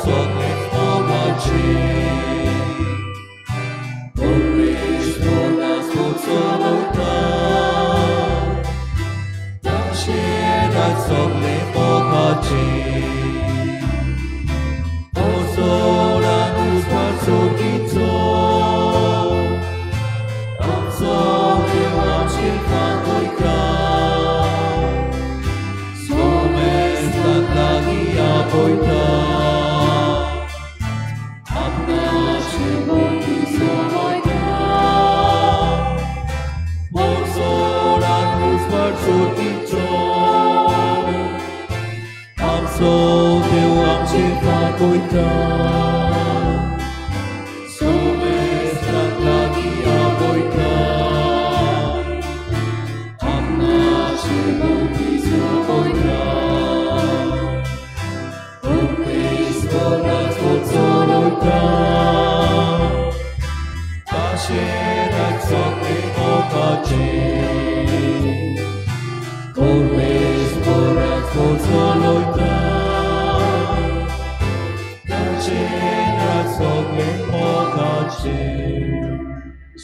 सगळे मोगाचे परमेश्वराक चलयता ताचेर सगळे मोगाचे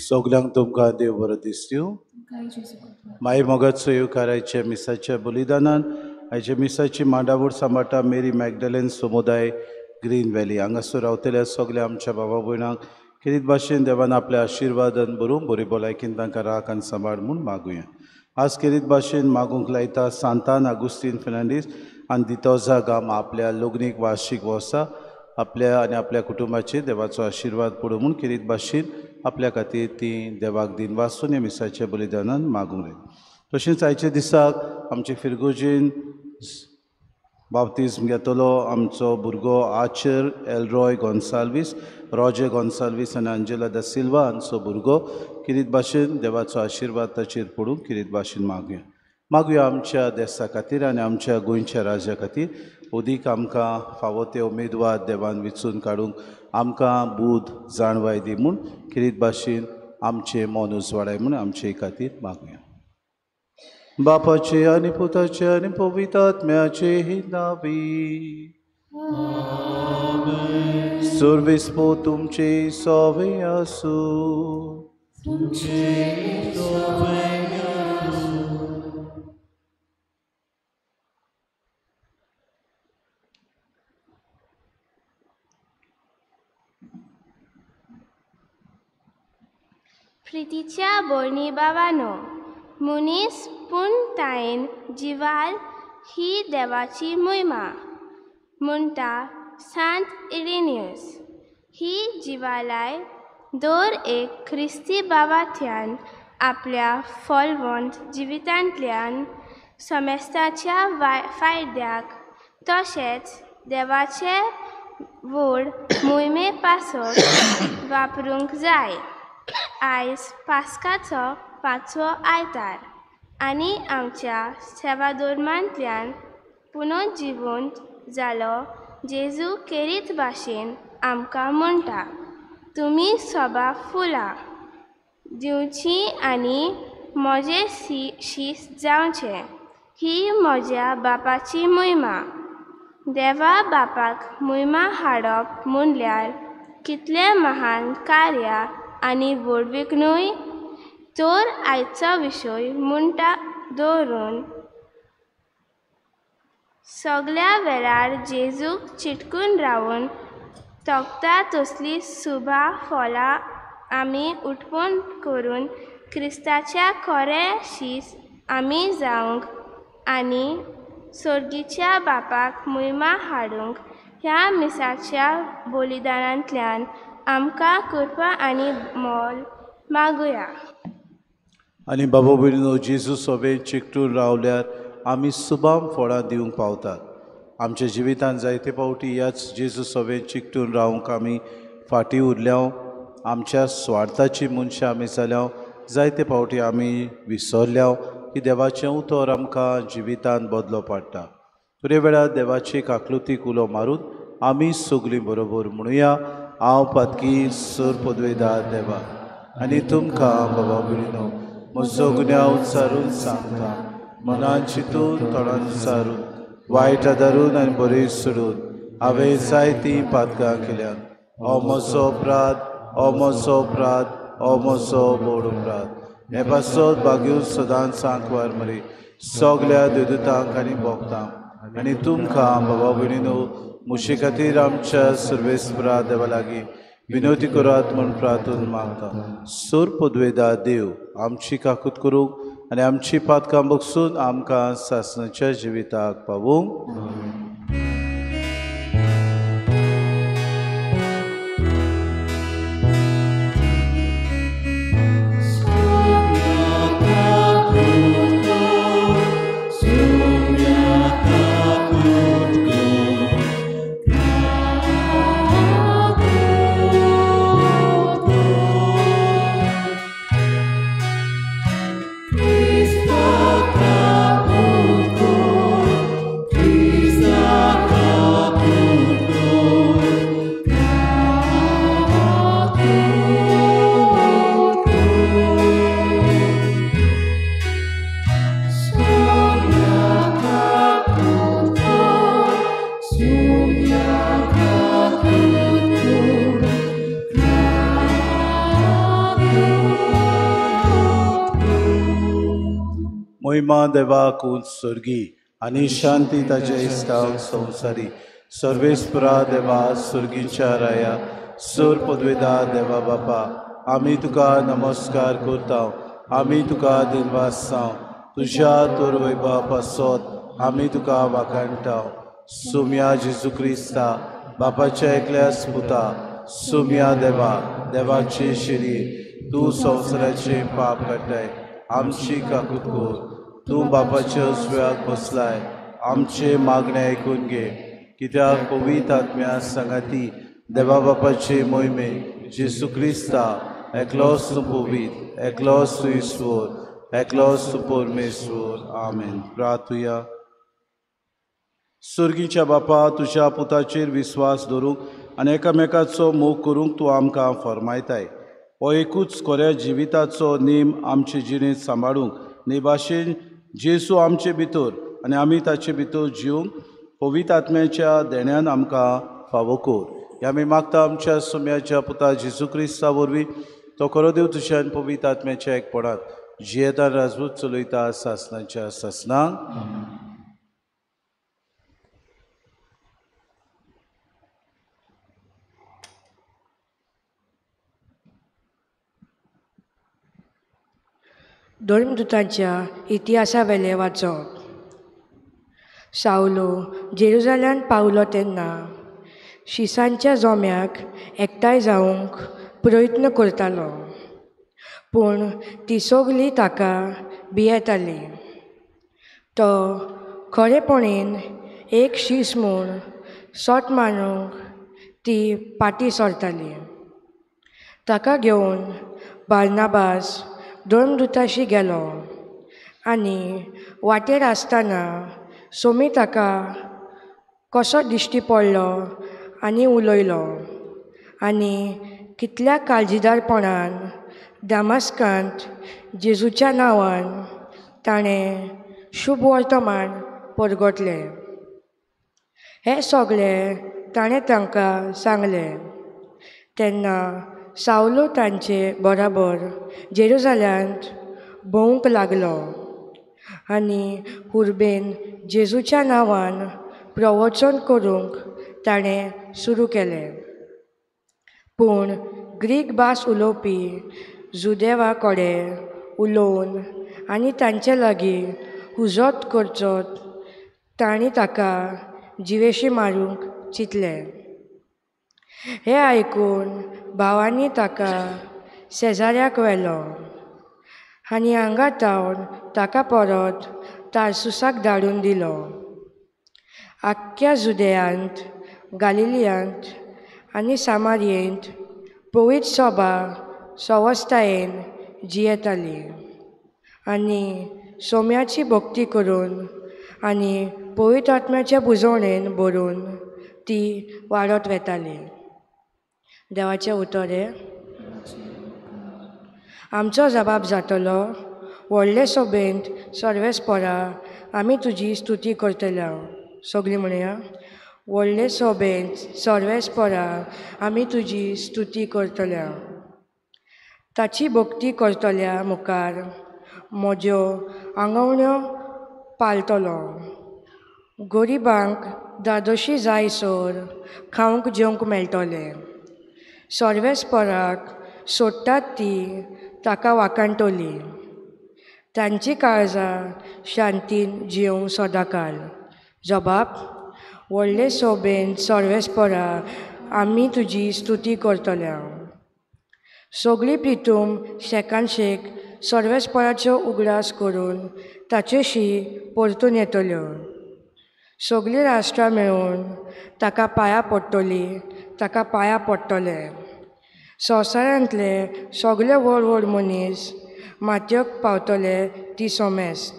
सगल्यांक तुमकां देव बरो दिसतूं. माई मोगाचो येवकारायचे मिसाच्या बलिदानान आयच्या मिसाची मांडावळ सांबाळटा मेरी मॅगडलेन समुदाय ग्रीन व्हॅली हांगासर रावतल्या सगल्या आमच्या बाबा भयणांक खेरीत भाशेन देवान आपल्या आशिर्वादान भरून बरी भलायकीन तांकां राख आनी सांबाळ म्हूण मागुया. आज खेरीत भाशेन मागूंक लायता सांतान आगुस्तीन फेर्नांडीस आनी दितोजा गाम आपल्या लग्नीक वार्शीक वर्सा आपल्या आनी आपल्या कुटुंबाचेर देवाचो आशिर्वाद पडूं म्हूण खेरीत भाशेन आपल्या खातीर ती देवाक दिन वासून ह्या मिसाच्या बलिदानान मागूंक लायता. तशेंच आयच्या दिसाक आमचे फिरगोजीन बाप्तिज्म घेतलो आमचो भुरगो आचर एलरॉय गोन्साल्वीस, रॉजर गोन्साल्वीस आनी अंजेला दा सिल्वा हांचो भुरगो खेरीत भाशेन देवाचो आशिर्वाद ताचेर पडूंक खेरीत भाशेन मागुया. मागुया आमच्या देसा खातीर आनी आमच्या गोंयच्या राज्या खातीर अदीक आमकां फावो ते उमेदवार देवान विचून काडूंक आमकां बूद जाणवाय दी म्हूण खेरीत भाशेन आमचें मन उजवाडाय म्हूण आमचे खातीर मागुया. बापाचे आनी पुताचे आनी पवित्र आत्म्याचे नांवी सर्वेस्पो तुमचे सवे आसूं. प्रितीच्या भयणी भावानो, मनीस पूर्णतायेन जिवाल ही देवाची मोहिमा म्हणटा सांत इरेनियस. ही जिवालाय दर एक क्रिस्ती भावांतल्यान आपल्या फलवंत जिवितांतल्यान समेस्ताच्या फायद्याक तशेंच देवाचे व्हड मोहिमे पासत वापरूंक जाय. आयज पास्काचो पांचवो आयतार आनी आमच्या सेवाधर्मांतल्यान पुनर्जिवंत जालो जेजू खेरीत भाशेन आमकां म्हणटा, तुमी सोबा फुलां दिवचीं आनी म्हजें शीस जावचें ही म्हज्या बापाची मोहिमा. देवा बापाक मोहिमा हाडप म्हणल्यार कितलें महान कार्य आनी व्हडवीक न्हय? तर आयचो विशय म्हणटा दवरून सगल्या वेळार जेजूक चिटकून रावन तोखता तसली सुबा फलां आमी उत्पन्न करून क्रिस्ताच्या खरें शीस आमी जावंक आनी सर्गीच्या बापाक मोहिमा हाडूंक ह्या मिसाच्या बलिदानांतल्यान आमकां कृपा आनी मोल मागुया. आनी बाबा भयणीनो, जेजू सोबेन चिकटून रावल्यार आमी सुबाम फळां दिवंक पावतात. आमच्या जिवितांत जायते फावटी ह्याच जेजू सोबेन चिकटून रावंक आमी फाटीं उरल्या. आमच्या स्वार्थाची मनशां आमी जाल्या. जायते फावटी आमी विसरल्या की देवाचें उतर आमकां जिवितांत बदलो पडटा. थोडे वेळार देवाची काकलुतीक उलो मारून आमी सगळीं बरोबर म्हणुया, हांव पातकी सर पदवेदार देवा आनी तुमकां बाबा भयणीनो म्हजो गुन्यांव उच्चारून सांगता, मनान चिंतून तोंडान सारून वायट आदारून आनी बरें सोडून हांवें जायतीं पातकां केल्यात. हो म्हजो अपराध, हो म्हजो अपराध, हो म्हजो व्हड अपराध. हे पासत भाग्यो सदांच सांकवार मरे सगल्या देवदूतांक आनी भोगतांक आनी तुमकां बाबा भयणीनो म्हजे खातीर आमच्या सर्वेस्परा देवा लागीं विनवती करात म्हूण प्रार्थना मागता. सोर पदवेदा देव आमची काकूत करूंक आनी आमची पातकां बगसून आमकां सासणाच्या जिविताक पावूंक. महिमा देवाक उंच स्वर्गी आनी शांती ताचे इश्टांक संवसारी. सर्वेस्परा देवा स्वर्गीच्या राया सोर पदवेदा देवा बापा आमी तुका नमस्कार करता, आमी तुका दिनवास, तुज्या तोर वैभवा पासत आमी तुका वाखाणटा. सुम्या जेजू क्रिस्ता बापाच्या एकल्याच पुता सुम्या देवा देवाचे शिरी तूं संवसाराचे पाप काडटाय आमची काकूत कर. तूं बापाच्या उजव्याक बसलाय आमचे मागणें आयकून घे, कित्याक पवित्र आत्म्या सांगाती देवा बापाचे मोहिमे जेजू क्रिस्ता एकलोच तूं पवित्र, एकलोच तूं ईश्वर, एकलोच तूं परमेश्वर. आमेन. प्रार्थुया. स्वर्गीच्या बापा तुज्या पुताचेर विस्वास दवरूंक आनी एकामेकाचो मोग करूंक तूं आमकां फर्मायताय. हो एकूच खऱ्या जिविताचो नेम आमचे जिणेंत सांबाळूंक न्ही भाशेन जेजू आमचे भितर आनी आमी ताचे भितर जिवंक पवित्र आत्म्याच्या देण्यान आमकां फावो कर. हे आमी मागता आमच्या सुम्याच्या पुता जेजू क्रिस्ता वरवीं, तो खरो देव तुज्यान पवित्र आत्म्याच्या एकपणांत जियेता राजवट चलयता सासणाच्या सासणाक. धर्मदूतांच्या इतिहासावेलें वाचप. सावलो जेरुजाल्यांत पावलो तेन्ना शिसांच्या जोम्याक एकठांय जावंक प्रयत्न करतालो, पूण ती सगळीं ताका भियेताली. तो खरेपणीन एक शीस म्हूण सोट मारूंक ती फाटीं सरताली. ताका घेवन बार्नाबास धर्मदूताशी गेलो आनी वाटेर आसतना सोमी ताका कसो दिश्टी पडलो आनी उलयलो आनी कितल्या काळजीदारपणान दामास्कांत जेजूच्या नांवान ताणें शुभ वर्तमान परगटलें. हें सगळें ताणें तांकां सांगलें. तेन्ना सावलो तांचे बराबर जेरुजाल्यांत भोंवूंक लागलो आनी हुर्बेन जेजूच्या नांवान प्रवचन करूंक ताणें सुरू केलें. पूण ग्रीक भास उलोवपी जुदेवा कडेन उलोवन आनी तांचे लागीं हुजत करचो तांणी ताका जिवेशी मारूंक चिंतलें. हें आयकून भावांनी ताका शेजाऱ्याक व्हेलो आनी हांगा थावन ताका परत तारसुसाक धाडून दिलो. आख्ख्या जुदेयांत, गालिलियांत आनी सामारियेंत पवित्र सभा सवस्तायेन जियेताली आनी सोम्याची भक्ती करून आनी पवित्र आत्म्याच्या बुजवणेन भरून ती वाडत वेताली. देवाचें उतर हें. आमचो जबाब जातलो व्हडले सभेंत सर्वेस्परा आमी तुजी स्तुती करतले. सगळीं म्हणया. व्हडले सोबेंत सर्वेस्परा आमी तुजी स्तुती करतल्या. ताची भक्ती करतल्या मुखार म्हज्यो आंगवण्यो पाळटलो. गरिबांक धादोशी जायसर खावंक जेवंक मेळटलें. सर्वेस्पराक सोडटात ती ताका वाखाणटली. तांची काळजां शांतीन जियोंक सदांकाल. जबाब व्हडले सोबेन सर्वेस्परा आमी तुजी स्तुती करतल्या. सगळीं पितूम शेकान शेक सर्वेस्पराच्यो उगडास करून ताचेशी परतून येतल्यो. सगळीं राष्ट्रां मेळून ताका पांयां पडटलीं, ताका पांयां पडटले. संवसारांतले सगळे व्हड व्हड मनीस मातयेक पावतले ती सोमेस्त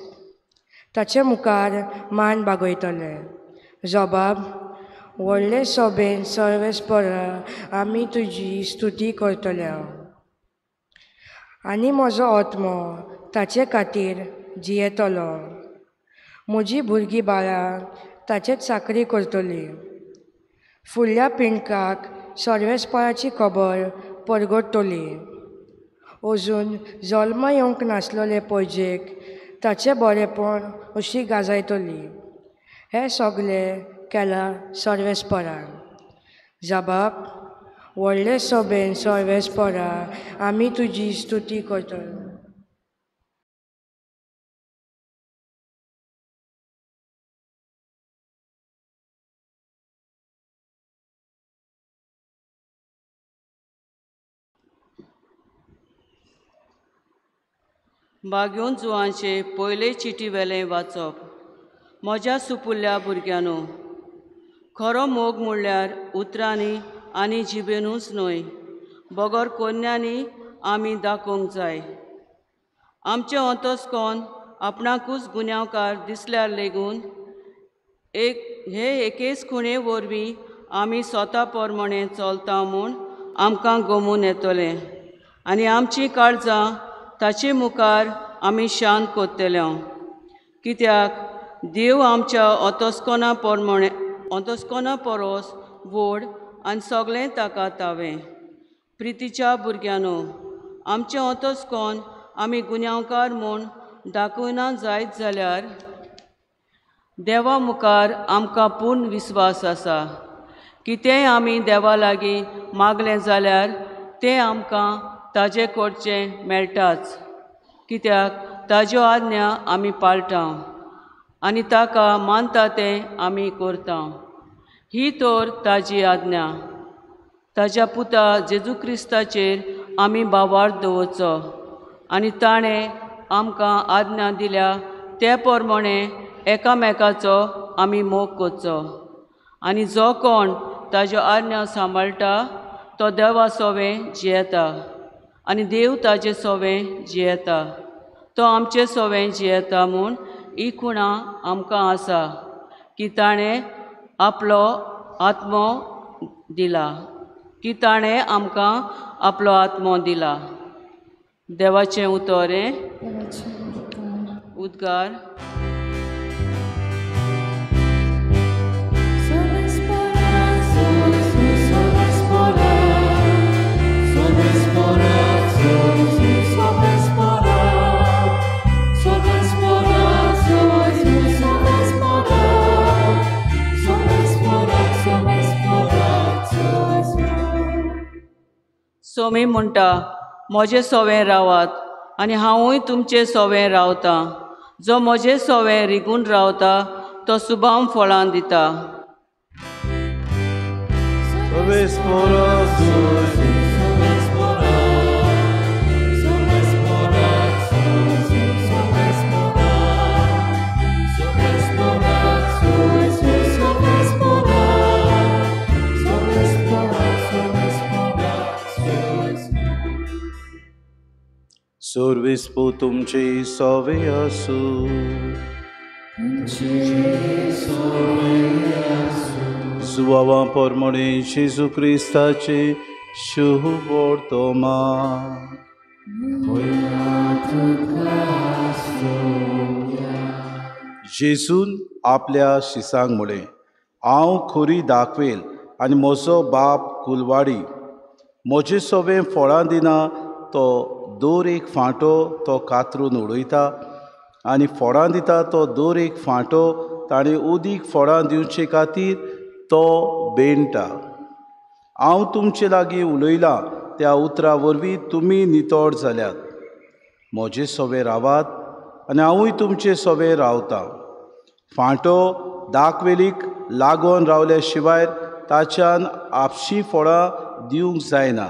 ताचे मुखार मान बागयतले. जबाब व्हडले सोबेन सर्वेस्परा आमी तुजी स्तुती करतल्या. आनी म्हजो आत्मो ताचे खातीर जियेतलो. म्हजी भुरगीं बाळां ताचेच चाकरी करतली. फुडल्या पिंडकाक सर्वेस्पराची खबर परगटतली. अजून जल्म येवंक नासलेले परजेक ताचें बरेपण अशी गाजयतली. हें सगळें केलां सर्वेस्परान. जबाब व्हडले सोबेन सर्वेस्परा आमी तुजी स्तुती करतले. बागयोन जुवांचे पयले चिटी वेलें वाचप. म्हज्या सुपुल्ल्या भुरग्यांनो, खरो मोग म्हणल्यार उतरांनी आनी जिबेनूच न्हय, बगर कोन्यांनी आमी दाखोवंक जाय. आमचें अंतस्कोन आपणाकूच गुन्यांवकार दिसल्यार लेगून एक हे एकेच खुणे वरवीं आमी स्वता प्रमाणे चलता म्हूण आमकां गमून येतलें आनी आमचीं काळजां ताचे मुखार आमी शांत करतले. कित्याक देव आमच्या अंतस्कोना प्रमाणे अंतस्कोना परस व्हड आनी सगळें ताका तावें. प्रितीच्या भुरग्यांनो, आमचें अंतस्कोन आमी गुन्यांवकार म्हूण दाखयना जायत जाल्यार देवा मुखार आमकां पूर्ण विस्वास आसा. कितेंय आमी देवा लागीं मागलें जाल्यार तें आमकां ताजे कडचें मेळटाच. कित्याक ताज्यो आज्ञा आमी पाळटा आनी ताका मानता तें आमी करता. ही तर ताजी आज्ञा, ताज्या पुता जेजू क्रिस्ताचेर आमी भावार्थ दवरचो आनी ताणें आमकां आज्ञा दिल्या ते प्रमाणे एकामेकाचो आमी मोग करचो. आनी जो कोण ताज्यो आज्ञा सांबाळटा तो देवा सोवें जियेता आनी देव ताजे सोवें जियेता. तो आमचे सोवें जियेता म्हूण ही खुणा आमकां आसा की ताणें आपलो आत्मो दिला, की ताणें आमकां आपलो आत्मो दिला. देवाचें उतर हें. उद्गार. सोमी म्हणटा, म्हजे सोवें रावात आनी हांवूय तुमचे सोवें रावतां. जो म्हजे सोवें रिगून रावता तो सुबाम फळां दिता. सर्वेस्पो तुमचे सोवे आसूं. जुवावां प्रमाणे जेजू क्रिस्ताचे शुभ वर्तमान. जेजून आपल्या शिसांक म्हळें, हांव खोरी दाखवेल आनी म्हजो बाप कुलवाडी. म्हजे सोबें फळां दिना तो दर एक फांटो तो कातरून उडयता आनी फळां दिता तो दर एक फांटो ताणें उदीक फळां दिवचे खातीर तो बेणटा. हांव तुमचे लागीं उलयलां त्या उतरां वरवीं तुमी नितळ जाल्यात. म्हजे सोबे रावात आनी हांवूय तुमचे सोबे रावतां. फांटो दाखवेलीक लागून रावल्या शिवाय ताच्यान आपशी फळां दिवंक जायना.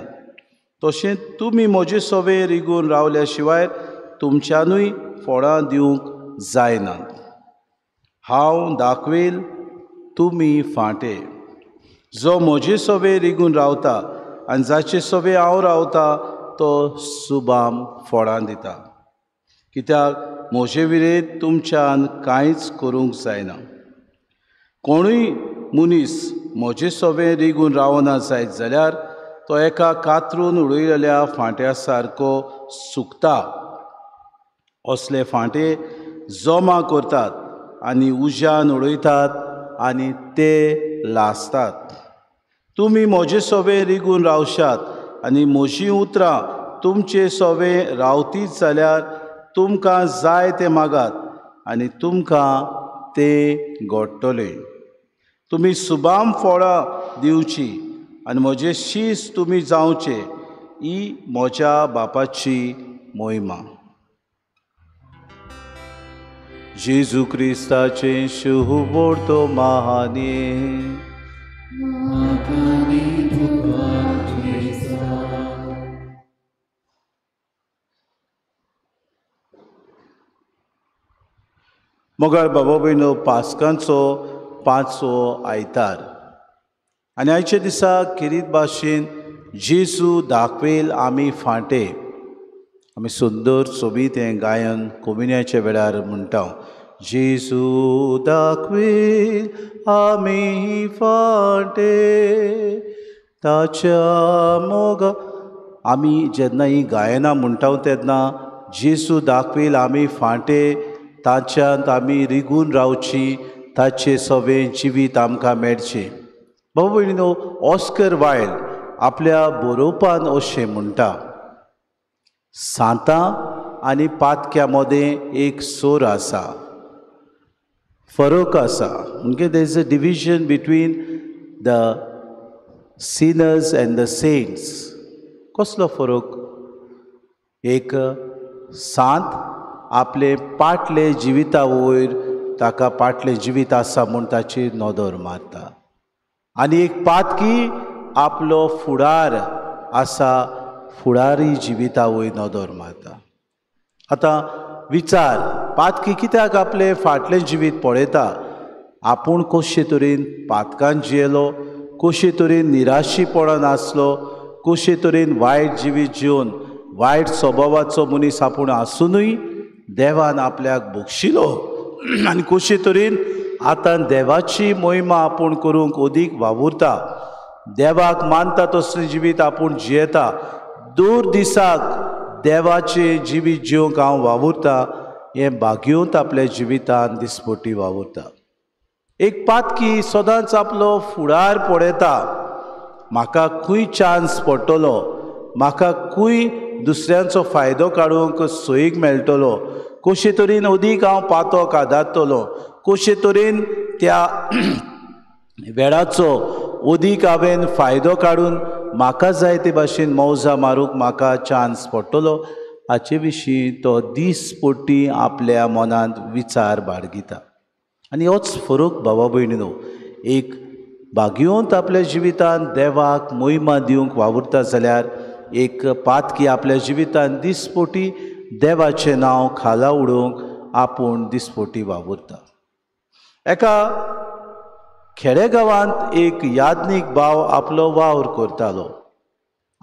तशें तुमी म्हजे सोबे रिगून रावल्या शिवाय तुमच्यानूय फळां दिवंक जायना. हांव दाखवेल, तुमी फांटे. जो म्हजे सोबे रिगून रावता आनी जाचे सोबे हांव रावता तो सुबाम फळां दिता. कित्याक म्हजे विरेत तुमच्यान कांयच करूंक जायना. कोणूय मनीस म्हजे सोबे रिगून रावना जायत जाल्यार तो एका कातरून उडयलेल्या फांट्या सारको सुकता. असले फांटे जमा करतात आनी उज्यान उडयतात आनी ते लासतात. तुमी म्हजे सोबे रिगून रावशात आनी म्हजीं उतरां तुमचे सोबे रावतीच जाल्यार तुमकां जाय तें मागात आनी तुमकां तें घडटलें. तुमी सुबाम फळां दिवची आनी म्हजे शीस तुमी जावचे, ही म्हज्या बापाची मोहिमा. जेजू क्रिस्ताचें शुभोर्तो महाने. मोगाळ बाबा भयणो, पास्कांचो पांचवो आयतार आनी आयच्या दिसा खेरीत भाशेन जेजू दाखवेल आमी फांटे. आमी सुंदर सोबीत हें गायन कोमिन्याच्या वेळार म्हणटा. जेजू दाखवेल आमी फांटे ताच्या मोगा. आमी जेन्ना ही गायनां म्हणटा तेन्ना जेजू दाखवेल आमी फांटे, ताच्यांत आमी रिगून रावची, ताचे सवें जिवीत आमकां मेळचें. बाबा भयणीनो, ऑस्कर वायल्ड आपल्या बरोवपान अशें म्हणटा, सांतां आनी पातक्या मदें एक सोर आसा, फरक आसा. म्हणजे there is a division between the sinners and the saints. कसलो फरक? एक सांत आपले पाटले जिविता वयर ताका पाटलें जिवीत आसा म्हूण ताची नदर मारता आनी एक पातकी आपलो फुडार आसा, फुडारी जिविता वयर नदर मारता. आतां विचार, पातकी कित्याक आपलें फाटलें जिवीत पळयता? आपूण कशे तरेन पातकान जियेलो, कशे तरेन निराशीपणान आसलो, कशे तरेन वायट जिवीत जिवन वायट स्वभावाचो मनीस आपूण आसुनूय देवान आपल्याक बक्षिलो आनी कशे तरेन आतां देवाची मोहिमा आपूण करूंक अदीक वावुरता, देवाक मानता तसलें जिवीत आपूण जियेता, दर दिसाक देवाचें जिवीत जिवंक हांव वावुरता, हें भाग्योंत आपल्या जिवितान दिसपटी वावुरता. एक पातकी सदांच आपलो फुडार पळयता, म्हाका खंय चान्स पडटलो, म्हाका खंय दुसऱ्यांचो फायदो काडूंक सोयीक मेळटलो, कशे तरेन अदीक हांव पातक आदारतलो, कशे तरेन त्या वेळाचो अदीक हांवें फायदो काडून म्हाका जाय ते भाशेन मौजा मारूंक म्हाका चान्स पडटलो, हाचे विशीं तो दीसपट्टी आपल्या मनांत विचार बाळगिता. आनी होच फरक भावा भयणीनो, एक भाग्योंत आपल्या जिवितांत देवाक मोहिमा दिवंक वावुरता जाल्यार एक पातकी आपल्या जिवितांत दिसपटी देवाचें नांव खाला उडोवंक आपूण दिसपटी वावुरता. एका खेडेगांवांत एक याज्ञीक भाव आपलो वावर करतालो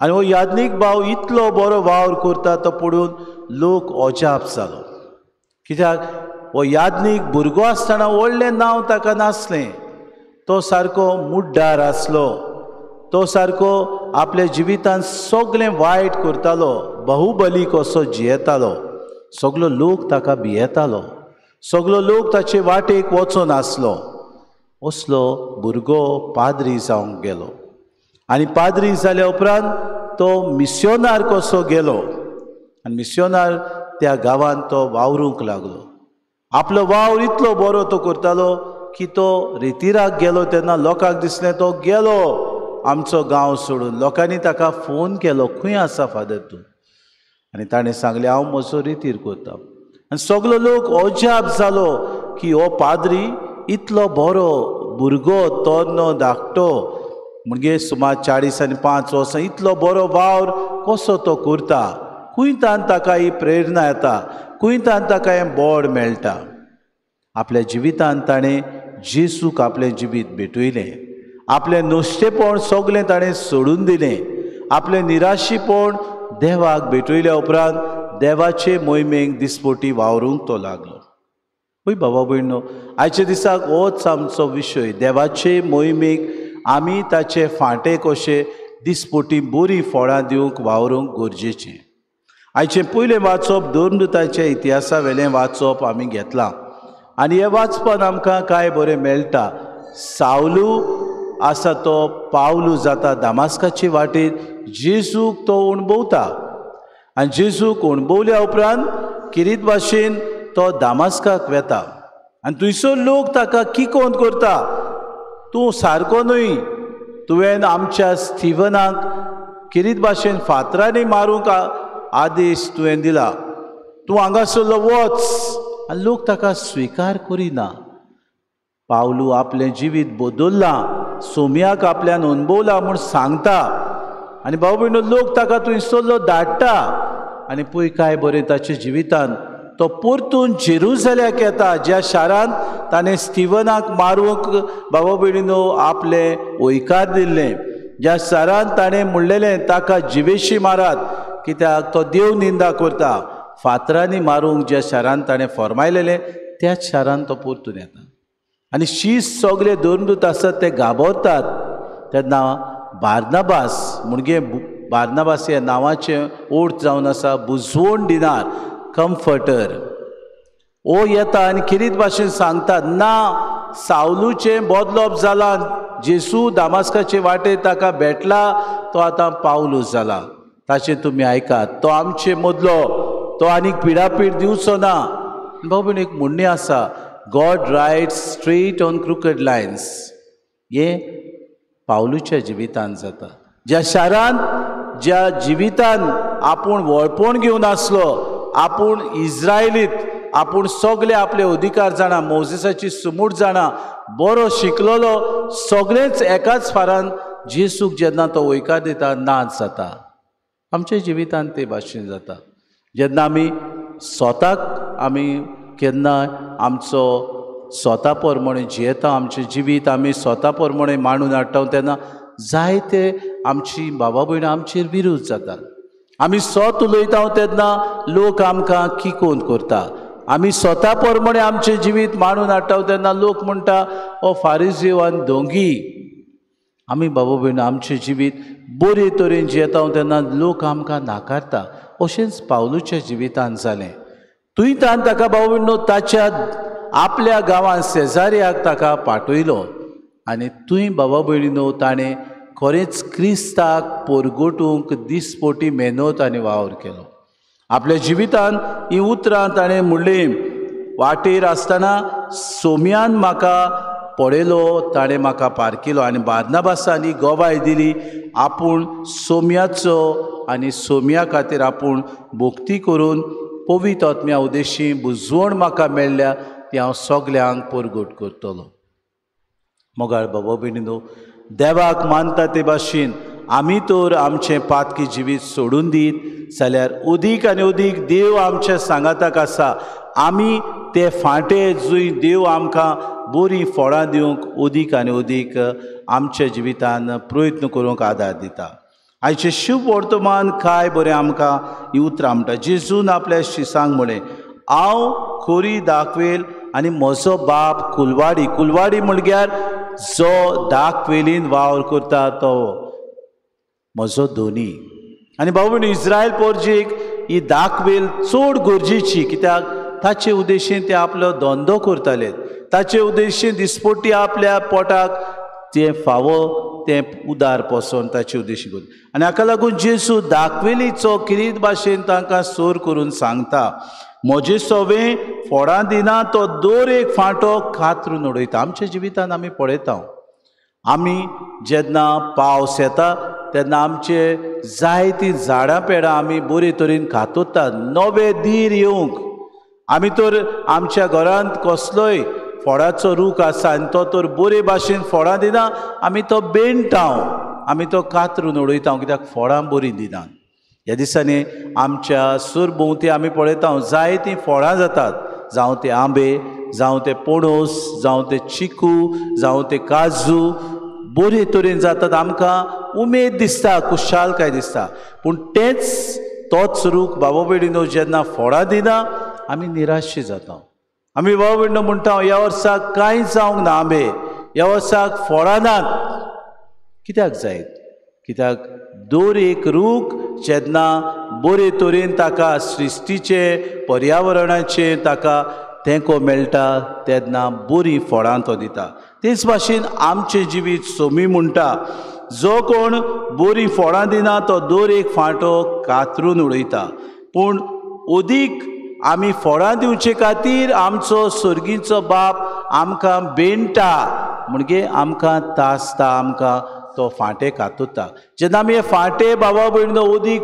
आनी हो याज्ञीक भाव इतलो बरो वावर करता तो पळोवन लोक अजाप जालो. कित्याक हो याज्ञीक भुरगो आसतना व्हडलें नांव ताका नासलें, तो सारको मुड्डार आसलो, तो सारको आपल्या जिवितांत सगळें वायट करतालो, बाहुबली कसो जियेतालो, सगलो लोक ताका भियेतालो, सगलो लोक ताचे वाटेक वचोन आसलो. असलो भुरगो पाद्री जावंक गेलो आनी पाद्री जाल्या उपरांत तो मिस्योनार कसो गेलो आनी मिस्योनार त्या गांवांत तो वावरूंक लागलो. आपलो वावर इतलो बरो तो करतालो की तो रेतिराक गेलो तेन्ना लोकांक दिसलें तो गेलो आमचो गांव सोडून. लोकांनी ताका फोन केलो, खंय आसा फादर तूं? आनी ताणें सांगलें हांव म्हजो रेतीर करता. आनी सगलो लोक अजाप जालो की हो पाद्री इतलो बरो भुरगो, तरनो धाकटो, म्हणजे सुमार 45 वर्सां, इतलो बरो वावर कसो तो करता? खंयतान ताका ही प्रेरणा येता, खंयतान ताका हें बोड मेळटा? आपल्या जिवितान ताणें जेजूक आपलें जिवीत भेटयलें, आपलें नुस्तेपण सगळें ताणें सोडून दिलें, आपलें निराशीपण देवाक भेटयल्या उपरांत देवाचे मोहिमेक दिसपोटी वावरूंक तो लागलो. हय बाबा भयणो, आयच्या दिसाक होच आमचो विशय, देवाचे मोहिमेक आमी ताचे फांटे कशे दिसपोटी बरीं फळां दिवंक वावरूंक गरजेचें. आयचें पयलें वाचप धर्मदूताच्या इतिहासा वेलें वाचप आमी घेतलां आनी हें वाचपान आमकां कांय बरें मेळटा. सावलू आसा तो पावलू जाता दामास्काचे वाटेर जेजूक तो अणभवता आनी जेजूक अणभवल्या उपरांत किरीत भाशेन तो दामास्काक वेता आनी थंयसर लोक ताका किकोंत करता, तूं सारको न्हय, तुवें आमच्या स्टिवनाक किरीत भाशेन फातरांनी मारूंक आदेश तुवें दिला, तूं हांगासरलो वच. आनी लोक ताका स्विकार करिना. पावलू आपलें जिवीत बदल्लां, सोम्याक आपल्यान अणभवला म्हूण सांगता आनी भाव भयणो लोक ताका थंयसरलो धाडटा आनी पळय काय बरें ताच्या जिवितान तो परतून जेरुजल्याक येता, ज्या शारांत ताणें स्टिवनाक मारूंक बाबा भयणीनो आपलें हयकार दिल्लें, ज्या शारांत ताणें म्हणलेलें ताका जिवेशी मारात कित्याक तो देव निंदा करता, फातरांनी मारूंक ज्या शारांत ताणें फॉर्मायलेलें त्याच शारांत तो परतून येता आनी शीस सगळे धर्मदूत आसात ते घाबरतात. तेन्ना बार्नाबास म्हणजे बार्नाबास ह्या नांवाचें ओर्थ जावन आसा बुजवण दिनार, कम्फर्टर, ओ येता आनी किरीत भाशेन सांगता, ना सावलूचें बदलप जालां, जेजू दामास्काचे वाटेर ताका भेटला, तो आतां पावलू जाला, ताचें तुमी आयकात, तो आमचे मदलो, तो आनीक पिडापीड दिवचो ना. भाव भयण एक म्हणणें आसा, God writes straight on crooked lines. हें पावलूच्या जिवितान जाता. ज्या शारांत ज्या जिवितान आपूण वळपण घेवन आसलो, आपूण इज्रायलीत, आपूण सगळे आपले अधिकार जाणा, मोजेसाची सुमूट जाणा, बरो शिकलेलो, सगळेच एकाच फारान जेजूक जेन्ना तो वयकार दिता नाच जाता. आमच्या जिवितान ते भाशेन जाता. जेन्ना आमी स्वताक आमी केन्ना आमचो स्वता प्रमाणे जियेता, आमचें जिवीत आमी स्वता प्रमाणे मांडून हाडटा तेन्ना जायते आमची बाबा भयणां आमचेर विरोध जातात. आमी स्वत उलयता तेन्ना लोक आमकां किकोन करता. आमी स्वता प्रमाणे आमचें जिवीत मांडून हाडटा तेन्ना लोक म्हणटा हो फारिजीव आनी दोंगी. आमी बाबा भयणां आमचें जिवीत बरे तरेन जियेता तेन्ना लोक आमकां नाकारता. अशेंच पावलूच्या जिवितान जालें. तुयतान ताका बाबा भयणो ताच्या आपल्या गांवांत शेजाऱ्याक ताका पाठयलो आनी थंय बाबा भयणीनो ताणें खरेंच क्रिस्ताक परगटूंक दिसपोटी मेहनत आनी वावर केलो. आपल्या जिवितान ही उतरां ताणें म्हणलीं, वाटेर आसतना सोम्यान म्हाका पळयलो, ताणें म्हाका पारखिलो आनी बार्नाबासान ही गवाय दिली आपूण सोम्याचो आनी सोम्या खातीर आपूण भक्ती करून पवित्र आत्म्या उद्देशी बुजवण म्हाका मेळ्ळ्या ती हांव सगल्यांक परगट करतलो. मोगाळ बाबा भयणीनो, देवाक मानता ते भाशेन आमी तर आमचें पातकी जिवीत सोडून दीत जाल्यार अदीक आनी अदीक देव आमच्या सांगाताक आसा. आमी ते फांटे जंय देव आमकां बरीं फळां दिवंक अदीक आनी अदीक आमच्या जिवितान प्रयत्न करूंक आदार दिता. आयचें शुभ वर्तमान काय बरें आमकां ही उतरां म्हणटा. जेजून आपल्या शिसांक म्हणलें, हांव खोरी दाखवेल आनी म्हजो बाप कुलवाडी. कुलवाडी म्हणल्यार जो दाखवेलीन वावर करता तो म्हजो धोनी. आनी भाव भयणी, इस्रायल पोरजेक ही दाखवेल चड गरजेची, कित्याक ताचे उद्देशीन ते आपलो धंदो करताले, ताचे उद्देशीन दिसपोटी आपल्या पोटाक तें फावो तें उदार पोसोन ताचे उद्देशी करून. आनी हाका लागून जेजू दाखवेलीचो किरीत भाशेन तांकां सोर करून सांगता, म्हजे सोवे फोडां दिना तो दर एक फांटो कातरून उडयता. आमच्या जिवितान आमी पळयता, आमी जेन्ना पावस येता तेन्ना आमचे जायतीं झाडां पेडां आमी बरे तरेन कातरतात नवे धीर येवंक. आमी तर आमच्या घरांत कसलोय फोडाचो रूख आसा आनी तो तर बरे भाशेन फोडां दिना, आमी तो बेणटा, आमी तो कातरून उडयता, कित्याक फोडां बरीं दिना. ह्या दिसांनी आमच्या सरभोंवती आमी पळयता जायतीं फळां जातात, जावं ते आंबे, जावं ते पणस, जावं ते चिकू, जावं ते काजू, बरे तरेन जातात. आमकां उमेद दिसता, खुशालकाय दिसता. पूण तेंच तोच रूख बाबा भयणीनो जेन्ना फळां दिना आमी निराशी जाता. आमी बाबा भयणीनो म्हणटा, ह्या वर्साक कांय जावंक ना आंबे, ह्या वर्साक फळां नात. कित्याक जायत? कित्याक दर एक रूख जेन्ना बरे तरेन ताका सृश्टीचे पर्यावरणाचे ताका तेंको मेळटा तेन्ना बरीं फळां तो दिता. तेच भाशेन आमचें जिवीत सोमी म्हणटा, जो कोण बरीं फळां दिना तो दर एक फांटो कातरून उडयता. पूण अदीक आमी फळां दिवचे खातीर आमचो सर्गीचो बाप आमकां बेणटा, म्हणजे आमकां तासता, आमकां तो फांटे कातरता. जेन्ना आमी हे फांटे बाबा भयणीनो अदीक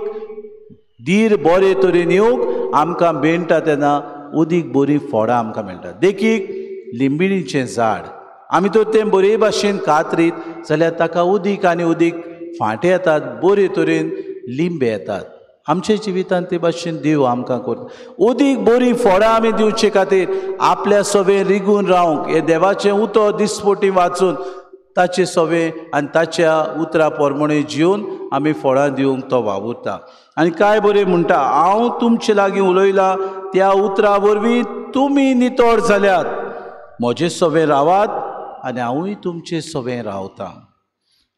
धीर बरे तरेन येवंक आमकां बेणटा तेन्ना अदीक बरीं फळां आमकां मेळटा. देखीक लिंबिणीचें झाड आमी तर तें बरे भाशेन कातरीत जाल्यार ताका अदीक आनी अदीक फांटे येतात, बरे तरेन लिंबे येतात. आमच्या जिवितांत ते भाशेन देव आमकां करता. अदीक बरीं फळां आमी दिवचे खातीर आपल्या सवे रिगून रावंक हे देवाचें उतर दिसपटी वाचून ताचे सवे आनी ताच्या उतरा प्रमाणे जिवन आमी फळां दिवंक तो वावुरता. आनी काय बरें म्हणटा, हांव तुमचे लागीं उलयलां त्या उतरा वरवीं तुमी नितळ जाल्यात, म्हजे सवे रावात आनी हांवूय तुमचे सवे रावतां.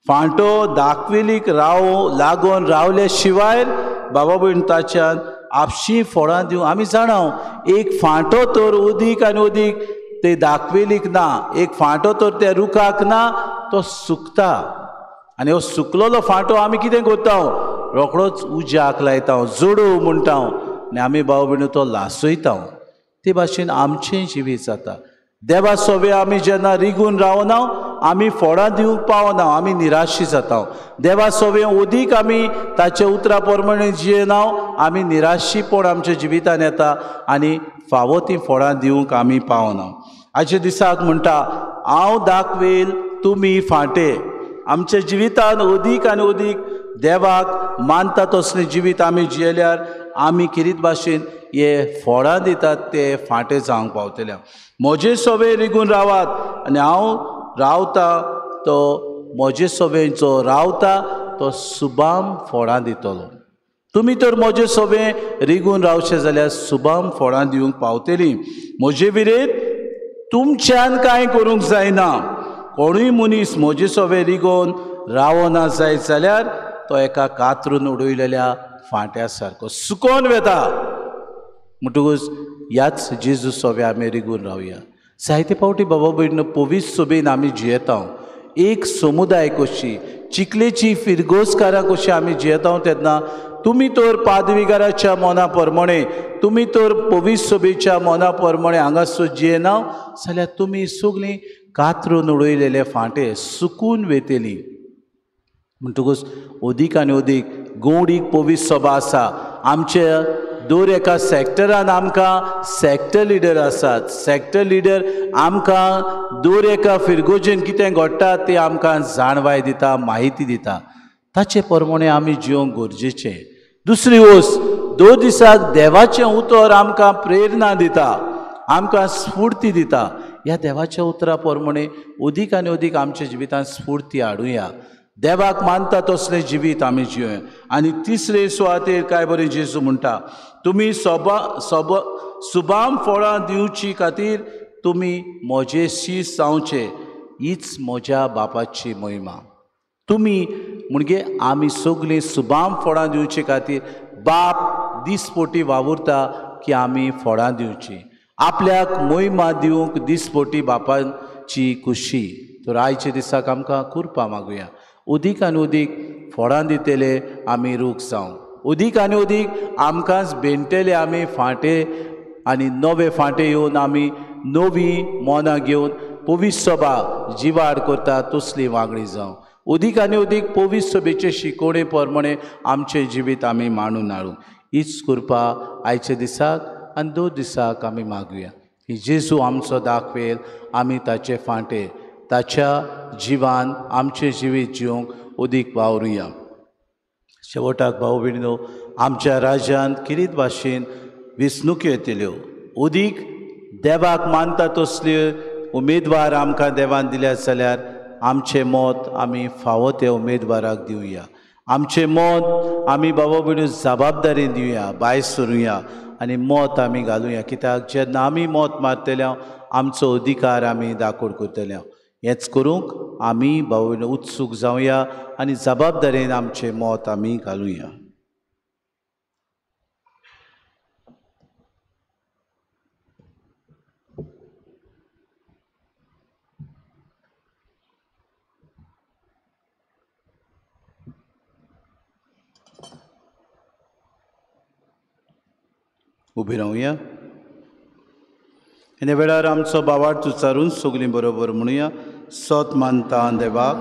फांटो दाखवेलीक राव लागून रावले शिवाय बाबा भयण ताच्यान आपशी फळां दिवं. आमी जाणा एक फांटो तर अदीक आनी अदीक ते दाखवेलीक ना, एक फांटो तर त्या रुखाक ना, तो सुकता. आनी हो सुकलेलो फांटो आमी कितें करता, रोखडोच उज्याक लायता, जोडू म्हणटा आनी आमी भाव भयणी तो लासयता. ते भाशेन आमचें जिवीत जाता. देवा सोवे आमी जेन्ना रिगून रावना आमी फळां दिवंक पावना, आमी निराशी जाता. देवा सोवे अदीक आमी ताचे उतरा प्रमाणे जियेना, आमी निराशीपण आमच्या जिवितान येता आनी फावो तीं फळां दिवंक आमी पावना. आयच्या दिसाक म्हणटा, हांव दाखवेल तुमी फांटे. आमच्या जिवितान अदीक आनी अदीक देवाक मानता तसलें जिवीत आमी जियेल्यार आमी किरीत भाशेन हे फळां दितात ते फांटे जावंक पावतले. म्हजे सवे रिगून रावात आनी हांव रावता तो म्हजे सवे जो रावता तो सुबाम फळां दितलो. तुमी तर म्हजे सवे रिगून रावचे जाल्यार सुबाम फळां दिवंक पावतली. म्हजे विरेत तुमच्यान कांय करूंक जायना. कोणूय मनीस म्हजे सवे रिगोवन रावना जायत जाल्यार तो एका कातरून उडयलेल्या फांट्या सारको सुकोन वेता. म्हणटकूच ह्याच जेजू सोवे आमी रिगून रावया. जायते फावटी बाबा भयणीनो पवित्र सोबेन आमी जियेता, एक समुदाय कशी चिखलेची फिरगोजकारां कशी आमी जियेता तेन्ना तुमी तर पादविगाराच्या मना प्रमाणे, तुमी तर पवित्र सोबेच्या मना प्रमाणे हांगासर जियेना जाल्यार तुमी सगळीं कातरून उडयलेले फांटे सुकून वेतली. म्हणटकूच अदीक आनी अदीक गोवडीक पवित्र सभा आसा. आमच्या दर एका सॅक्टरान आमकां सॅक्टर लिडर आसात. सॅक्टर लिडर आमकां दर एका फिरगोजेन कितें घडटा तें आमकां जाणवाय दिता, म्हायती दिता. ताचे प्रमाणे आमी जिवंक गरजेचें. दुसरी वस्त, दर दिसाक देवाचें उतर आमकां प्रेरणा दिता, आमकां स्फूर्ती दिता. ह्या देवाच्या उतरा प्रमाणे अदीक आनी अदीक आमच्या जिवितांत स्फूर्ती हाडुया. देवाक मानता तसलें जिवीत आमी जिवया. आनी तिसरे सुवातेर काय बरें जेजू म्हणटा, तुमी सुबाम फळां दिवची खातीर तुमी म्हजे शीस जावचे, हीच म्हज्या बापाची महिमा. तुमी म्हणजे आमी सगळीं सुबाम फळां दिवचे खातीर बाप दिसपोटी वावुरता की आमी फळां दिवची. आपल्याक मोहिमा दिवंक दिसपोटी बापाची खुशी. तर आयच्या दिसाक आमकां कुरपा मागुया, उदीक आनी उदीक फळां दितले आमी रूख जावं, उदीक आनी उदीक आमकांच बेणटले आमी फांटे आनी नवे फांटे येवन आमी नवी मोनां घेवन पवित्र सभा जिवाड करता तसली वागणी जावं. उदीक आनी उदीक पवित्र सभेचे शिकोवणे प्रमाणे आमचें जिवीत आमी मांडून हाडूं. हीच कृपा आयच्या दिसाक आनी 2 दिसाक आमी मागुया की जेजू आमचो दाखवेल आमी ताचे फांटे ताच्या जिवान आमचें जिवीत जिवंक उदीक वावरुया. शेवटाक भाव भयणीनो, आमच्या राज्यांत किरीत भाशेन वेंचणुक्यो येतल्यो. उदीक देवाक मानता तसल्यो उमेदवार आमकां देवान दिल्यात जाल्यार आमचें मत आमी फावो त्या उमेदवाराक दिवया. आमचें मत आमी बाबा भयणीनो जबाबदारीन दिवया, भायर सरुया आनी मत आमी घालुया. कित्याक जेन्ना आमी मत मारतले आमचो अधिकार आमी दाखोड करतले. हेंच करूंक आमी भाव भयणीनो उत्सूक जावया आनी जबाबदारेन आमचें मत आमी घालुया. उबी रावया. आनी वेळार आमचो बावार्थ उच्चारून सगळीं बरोबर म्हणुया, सत मानता देवाक,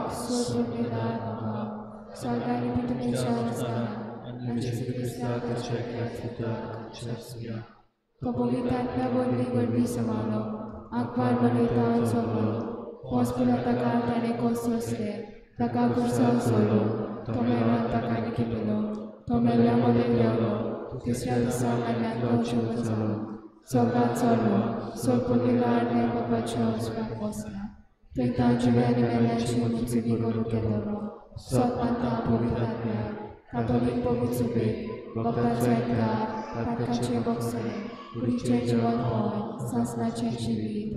तिसऱ्या दिसा मेल्ल्यांत जिवो जालो, स्वर्गांत चडलो, सोडपुणीला आनी बापाच्या उजव्याक बसला, थंय तां जिवे आनी मेल्ल्यांची मुजवी करूंक येतलो. सत मानता पवित्र आत्म्याक, कातोलीक पवित्र सुबेक, भक्तांचो एकदार, पातकाचें भोगसणें, कुडीचें जिवनपण, सासणाचें जिवीत.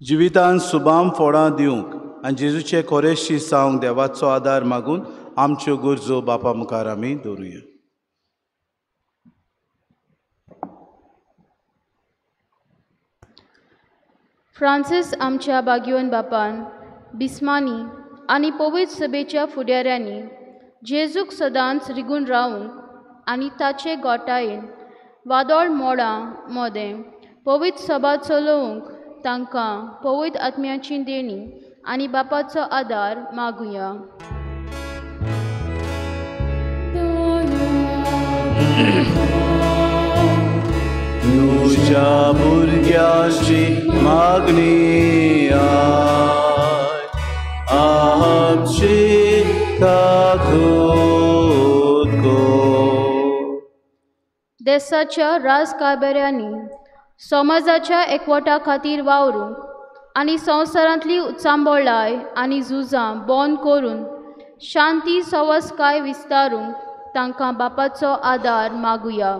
जिवितान सुबाम फळां दिवंक आनी जेजूचे कोरेशी जावंक देवाचो आदार मागून आमच्यो गरजो बापा मुखार आमी दवरुया. फ्रांसीस आमच्या बागयोन बापान, बिस्मानी आनी पवित्र सभेच्या फुडाऱ्यांनी जेजूक सदांच रिगून रावूंक आनी ताचे गोटायेन वादळ मोडां मोदें पवित्र सभा चलोवंक तांकां पवित्र आत्म्याची देणी आनी बापाचो आदार मागुया. तुज्या भुरग्याची मागणी आमची काकूत कर. देशाच्या राजकारभाऱ्यांनी समाजाच्या एकवटा खातीर वावरूंक आनी संवसारांतली उचांबळाय आनी झुजां बंद करून शांती सवसकाय विस्तारूंक तांकां बापाचो आदार मागुया.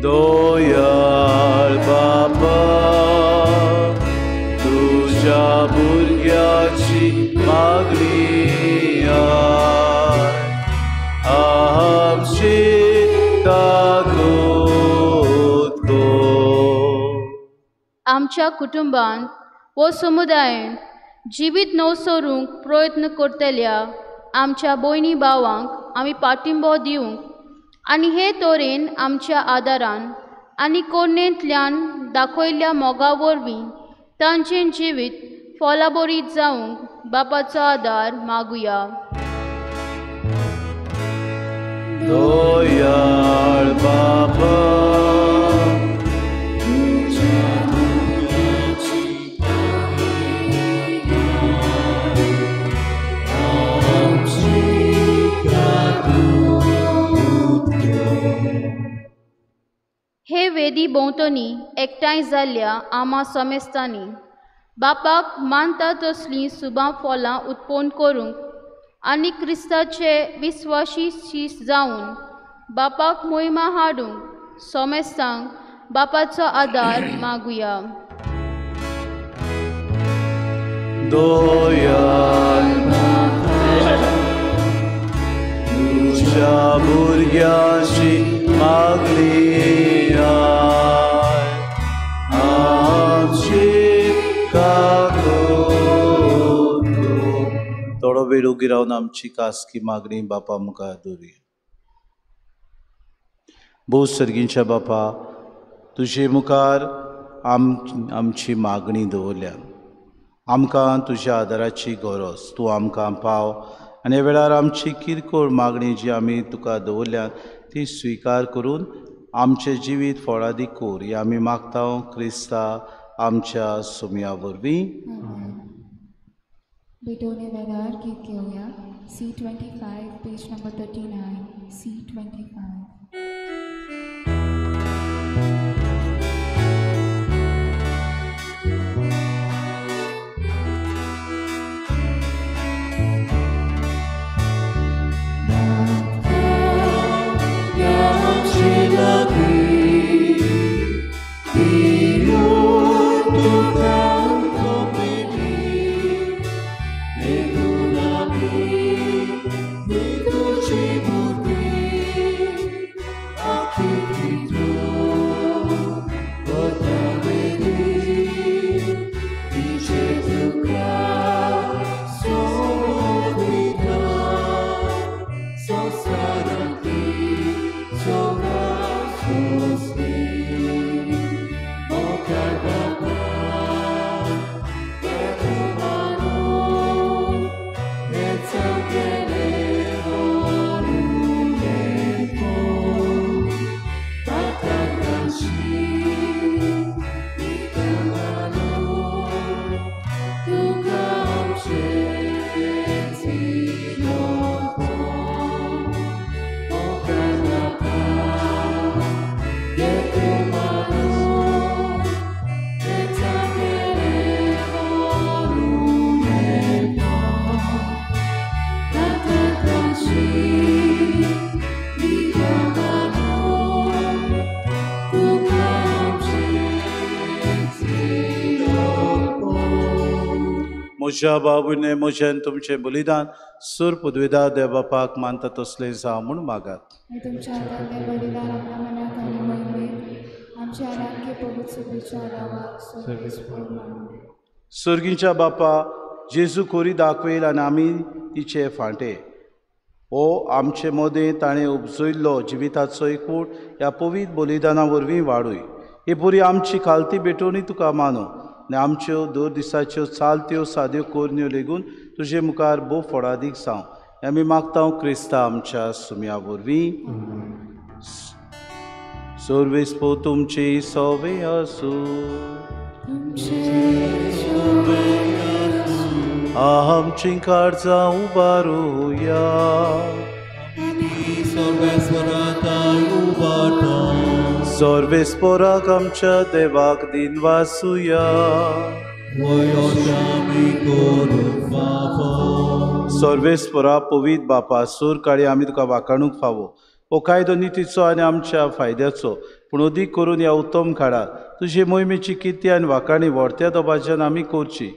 दयाळ बाबा, तुज्या भुरग्याची मागणी आमची काकूत कर. आमच्या कुटुंबांत वो समुदायेंत जिवीत नवसरूंक प्रयत्न करतल्या आमच्या भयणी भावांक आमी पाठिंबो दिवंक आनी हे तरेन आमच्या आदारान आनी कोरणेंतल्यान दाखयल्ल्या मोगा वरवीं तांचें जिवीत फोलाबरीत जावंक बापाचो आदार मागुया. दयाळ बाबा, हे वेदी भोंवतणी एकठांय जाल्ल्या आमा समेस्तांनी बापाक मानता तसलीं सुबां फलां उत्पन्न करूंक आनी क्रिस्ताचे विस्वाशी शीस जावन बापाक मोहिमा हाडूंक समेस्तांक बापाचो आदार मागुया. दयाळ तुज्या भुरग्याची मागणी आमची काकूट. थोडो वेळ उगी रावन आमची खासगी मागणी बापा मुखार दवरुया. भोव सर्गींच्या बापा, तुजे मुखार आमची मागणी दवरल्या. आमकां तुज्या आदाराची गरज, तूं आमकां पाव आनी ह्या वेळार आमची किरकोळ मागणी जी आमी तुका दवरल्या ती स्विकार करून आमचें जिवीत फळादीक कर. हें आमी मागता क्रिस्ता आमच्या सुमया वरवीं. भेटवणे वेळार गीत घेवया. C25 page number 39. C25. म्हज्या बाबूने म्हजें तुमचें बलिदान सूर पदवेदार देव बापाक मानता तसलें जावं म्हूण मागात. तुमच्या हातांतलें बलिदान आपल्या मनाक आनी मोहिमेक आमच्या आराख्य पवित्र सभेच्या नांवाक सर्वेस्पर मानूं. सर्गीच्या बापा, जेजू खोरी दाखयल आनी आमी तिचे फांटे. हो आमचे मदें ताणें उपजयल्लो जिविताचो एकूट ह्या पवित्र बलिदाना वरवीं वाडूय. ही पुरी आमची खालती भेटवणी तुका मानू आनी आमच्यो दर दिसाच्यो चालत्यो साद्यो करण्यो लेगून तुजे मुखार भोव फळादीक जावं. हें आमी मागता क्रिस्ता आमच्या सुमया वरवीं. सर्वेस्पर तुमची सवे आसूं. आमचीं काळजां उबारुया. सर्वेस्पराक आमच्या देवाक दिनवासुया. सर्वेस्परा पवित्र बापा, सूर काळी आमी तुका वाखाणूंक फावो. हो कायदो नितीचो आनी आमच्या फायद्याचो, पूण अदीक करून ह्या उत्तम काळार तुजे मोहिमेची किर्ती आनी वाखाणी व्हडत्या दबाज्यान आमी करची.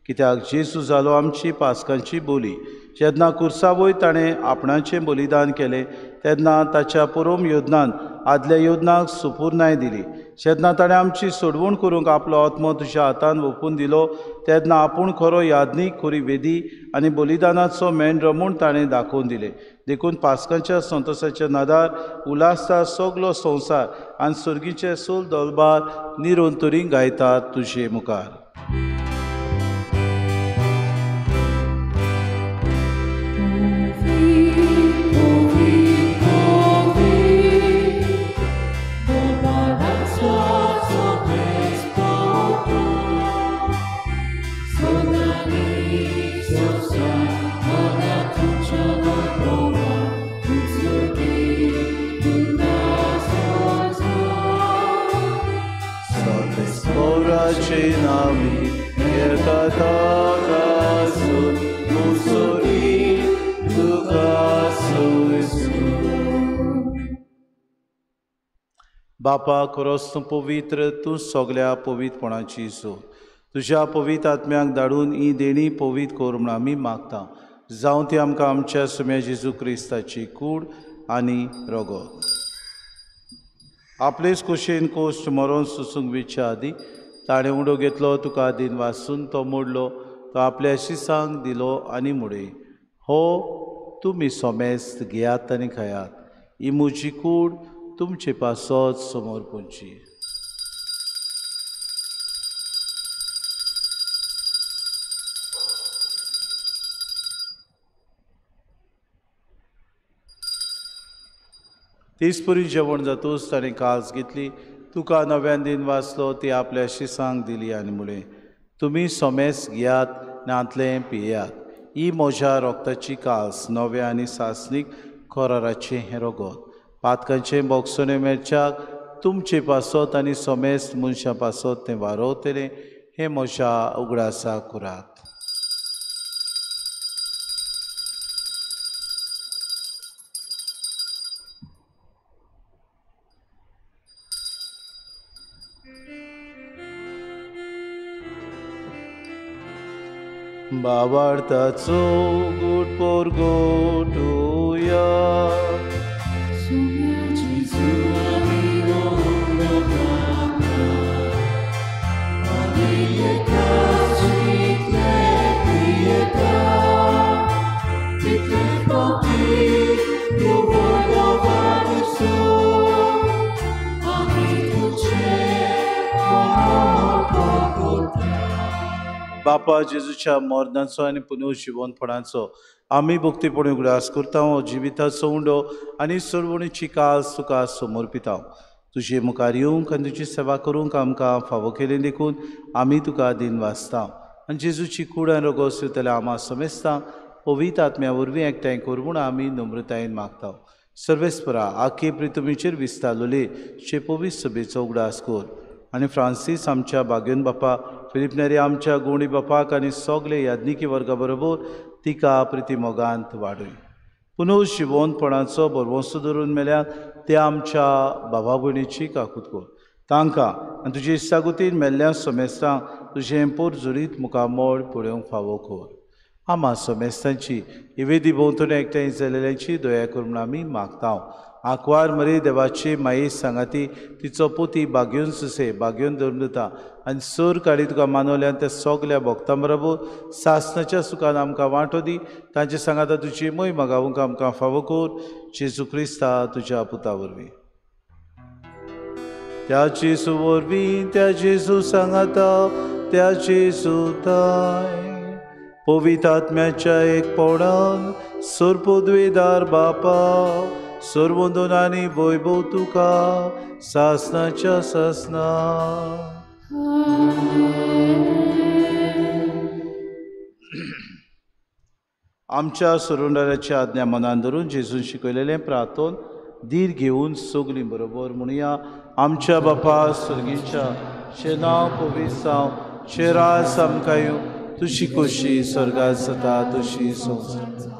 कित्याक जेजू जालो आमची पास्कांची बोली. जेन्ना कुर्सावय ताणें आपणाचें बलिदान केलें तेन्ना ताच्या पुरोम योजनान आदल्या योजनाक सुपूर्णाय दिली. जेन्ना ताणें आमची सोडवण करूंक आपलो आत्मो तुज्या हातान ओंपून दिलो तेन्ना आपूण खरो याज्ञीक, खरी वेदी आनी बलिदानाचो मेंढरो म्हूण ताणें दाखोवन दिलें. देखून पास्कांच्या संतोशाच्या नादार उल्हासता सगलो संवसार आनी सर्गीचे सोल दलबार निरंतरी गायतात तुजे मुखार. बापा, खरोच तूं पवित्र, तूं सगल्या पवित्रपणाची सोद. तुज्या पवित्र आत्म्याक धाडून ही देणी पवित्र कर म्हूण आमी मागता. जावं ती आमकां आमच्या सुम्या जेजू क्रिस्ताची कूड आनी रगत. आपलेच कुशीन कोश्ट मरोन सुसूंक विच्या आदी ताणें उडो घेतलो, तुका दिन वासून तो मोडलो, तो आपल्या शिसांक दिलो आनी मुडे, हो तुमी सोमेस्त घेयात आनी खायात, ही म्हजी कूड तुमचे पासत समोर पुंची. तीसपुरी जेवण जातूच ताणें कास घेतली, तुका नव्यान दिन वाचलो, ती आपल्या शिसांक दिली आनी म्हणलें, तुमी सोमेस घेयात नातलें पियात, ही म्हज्या रोगताची कास नव्या आनी सासणीक कराराचें हें रोगत, पातकांचें बोगसणें मेळच्याक तुमचे पासत आनी सोमेस मनशां पासत तें वारोवतलें, हें म्हज्या उगडासा करात. बाबार्थाचो गुट पोरगोटुया बापा जेजूच्या मरणाचो आनी पुनर्जिवनपणाचो आमी भक्तीपणी उगडास करता, जिविताचो उंडो आनी सोडवणीची कास तुका समर्पिता. तुजे मुखार येवंक आनी तुजी सेवा करूंक आमकां फावो केली देखून आमी तुका दिन वाचता आनी जेजूची कूड आनी रोगोस दितल्या आमा समेस्तांक पवित्र आत्म्या वरवीं एकठांय कर म्हूण आमी नम्रतायेन मागता. सर्वेस्परा आखे प्रितुमीचेर विस्तारलोले शे पवित्र सभेचो उगडास कर आनी फ्रांसीस आमच्या बागेन बापा, फिलीप नेरी आमच्या गोंडी बापाक आनी सगळे याज्ञिकी वर्गा बरोबर तिका प्रिती मोगांत वाडय. पुनर्जिवनपणाचो भरवंसो धरून मेल्यात ते आमच्या बाबा भयणीची काकूत कर, तांकां आनी तुजे इश्टागतीन मेल्ल्या समेस्तांक तुजें पोरजुरीत मुखामळ पळोवंक फावो कर. आमा समेस्तांची इवेदी भोंवतणी एकठांय जाल्ल्यांची दया कर म्हूण आमी मागता. आंकवार मरी देवाची माई सांगाती तिचो पोती बागेवन सुसे बागेवन धरून दिता आनी सोर काडी तुका मानवल्यान त्या सगल्या भक्तां बरोबर सासणाच्या सुखान आमकां वांटो दी. तांचे सांगाता तुजी मोय मागावंक आमकां फावो कर, जेजू क्रिस्ता तुज्या पुता वरवीं. त्या जेजू वरवीं, त्या जेजू सांगाता, त्या जेजू ताय पवित्र आत्म्याच्या एक पोणान सोरपोद्वेदार बापा सर्वंदून आनी वैभव तुका सासणाच्या सासना. आमच्या सुरुंडाराची आज्ञा मनान धरून जेजून शिकयलेलें प्रार्थोन धीर घेवन सगलीं बरोबर म्हणुया. आमच्या बापा स्वर्गीच्या शे नांव पवित्र जावं, शे राज आमकां येवं, तुजी खोशी स्वर्गात जाता तशी संवसारांत.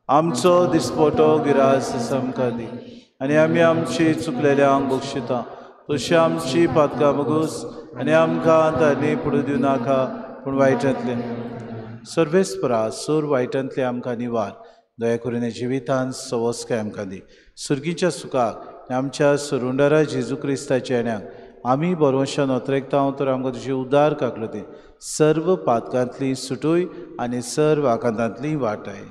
आमचो दिसपटो गिरास आमकां दी आनी आमी आमची चुकलेल्यांक बक्षिता तशी आमची पातकां बगूस आनी आमकां तांणी पडूं दिवं नाका पूण वायटांतलें सर्वेस्परा सोर वायटांतलें आमकां निवार. दया करून जिवितान सवस्काय आमकां दी. सुर्गीच्या सुखाक आमच्या सुरुंडारा जेजू क्रिस्ताच्या येण्याक आमी बरोवशान अत्रेकता तर आमकां तुजी उदार काकलो दी. सर्व पातकांतली सुटूय आनी सर्व आकांतांतली वाटाय.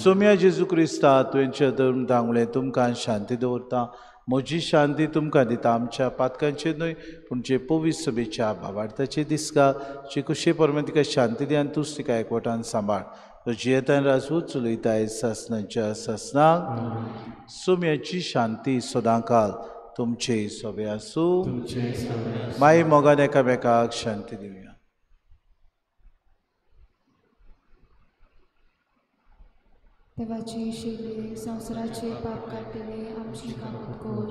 सोम्या जेजू क्रिस्ता तुवेंचे धर्म दांगुळे तुमकां शांती दवरता, म्हजी शांती तुमकां दिता. आमच्या पातकांचेर न्हय पूण जे पवित्र सभेच्या भावार्थाचे दिसका जे कुशे परमे तिका शांती दी आनी तूच तिका एकवटान सांबाळ. तो जियेतान राजवूत चलयताय सासणाच्या सासणाक. सोम्याची शांती सदांकाल तुमचे सोबे आसूं. माई मोगान एकामेकाक शांती दिवया. देवाची शेली संवसाराचे पाप काडटले आमची काकूत कर.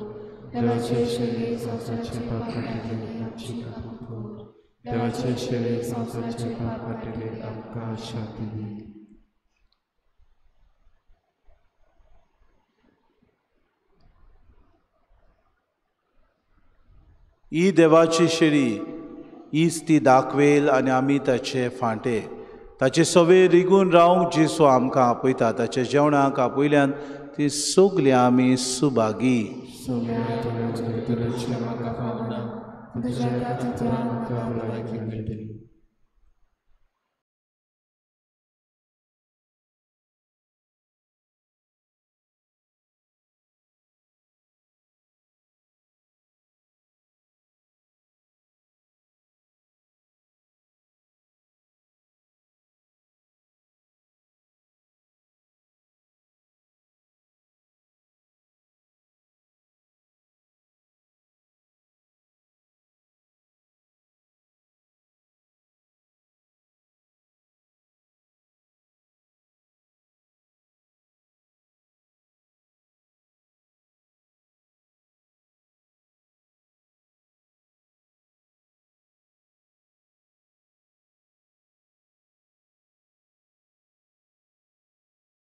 देवाची शेली संवसाराचे पाप काडटले आमची काकूत कर. देवाचे शेली संवसाराचे पाप काडटले आमकां शांती दी. ही देवाची शेळी हीच ती दाखवेल आनी आमी ताचे फांटे ताचे सवे रिगून रावंक जेजू आमकां आपयता. ताच्या जेवणाक आपयल्यान ती सगळीं आमी सुभागी.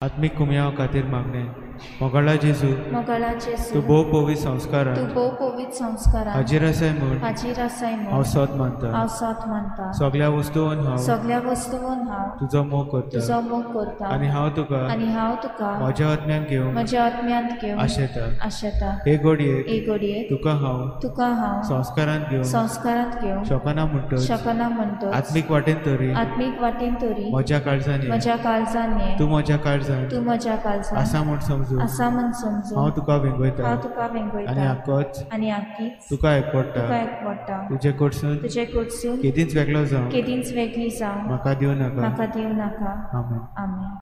आत्मीक कुमयाव खातीर मागणें. मोगाळा जेजू, मोगाळा जेजू, तूं भोव पवित्र संस्कारान, तूं भोव पवित्र संस्कारान हाजीर आसाय म्हूण, हाजीर आसाय म्हूण हांव सोद मानता, हांव सोद मानता. सगळ्या वस्तून हांव, सगळ्या वस्तून हांव तुजो मोग करता, तुजो मोग करता. आनी हांव तुका, आनी हांव तुका म्हज्या आत्म्यान घेवन, म्हज्या आत्म्यांत घेवन आशेता, आशेता. हे घडयेक, हे घडयेक तुका हांव, तुका हांव संस्कारांत घेवन, संस्कारांत घेवन शकना म्हणटच, शकना म्हणटच, आत्मीक वाटेन तरी, आत्मीक वाटेन तरी म्हज्या काळजान, म्हज्या काळजान तूं म्हज्या काळजान, तूं म्हज्या काळजान आसा म्हूण समजून, आसा म्हूण समजून हांव तुका वेंगयता, हांव तुका वेंगयता. आनी आकोच, आनी आकीच तुका एकवडटा, तुका एकवडटा. तुजे कडसून, तुजे कडसून केदींच वेगळो जावं, केदींच वेगळी जावं म्हाका दिवं नाका, म्हाका दिवं नाका. आमेन. आमेन.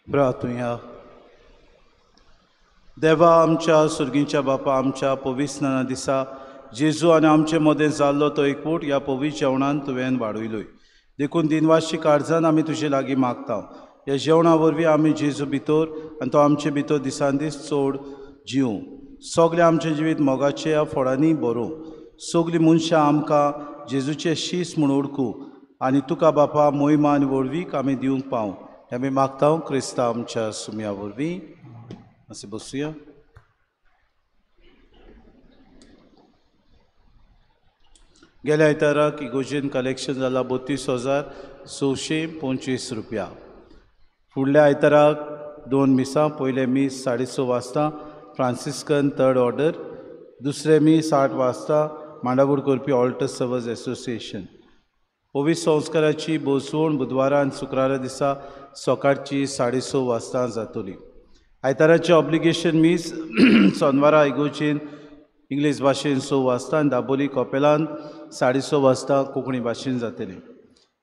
प्रार्थुया. देवा आमच्या सुर्गींच्या बापा, आमच्या पविस्नाना दिसा जेजू आनी आमचे मदें जाल्लो तो एकवट ह्या पवित्र जेवणान तुवें वाडयलोय, देखून दिनवाशी काळजान आमी तुजे लागीं मागता. ह्या जेवणा वरवीं आमी जेजू भितर आनी तो आमचे भितर दिसान दीस चड जिवूं. सगळें आमचें जिवीत मोगाच्या फळांनी भरूं. सगळीं मनशां आमकां जेजूचे शीस म्हूण ओळखूं आनी तुका बापा मोहिमा आनी व्हडवीक आमी दिवंक पावूं. आमी मागता क्रिस्तांव आमच्या सुम्या वरवीं. मातशें बसुया. गेल्या आयताराक इगोजेन कलेक्शन जाला 32,625 रुपया. फुडल्या आयताराक 2 मिसां, पयलें मीस 6:30 वाजता फ्रांसिस्कन थर्ड ऑर्डर, दुसरें मीस 8 वाजता मांडावूड करपी ऑल्टर सर्वज एसोसिएशन. पवित्र संस्काराची भोसवण बुधवारा आनी शुक्रारा दिसा सकाळची 6:30 वाजता जातली. आयताराचें ऑब्लिगेशन मीस सोनवारा इगोजेन इंग्लीश भाशेन 6 वाजता आनी दाबोली कॉपेलान 6:30 वाजता कोंकणी भाशेन जातलें.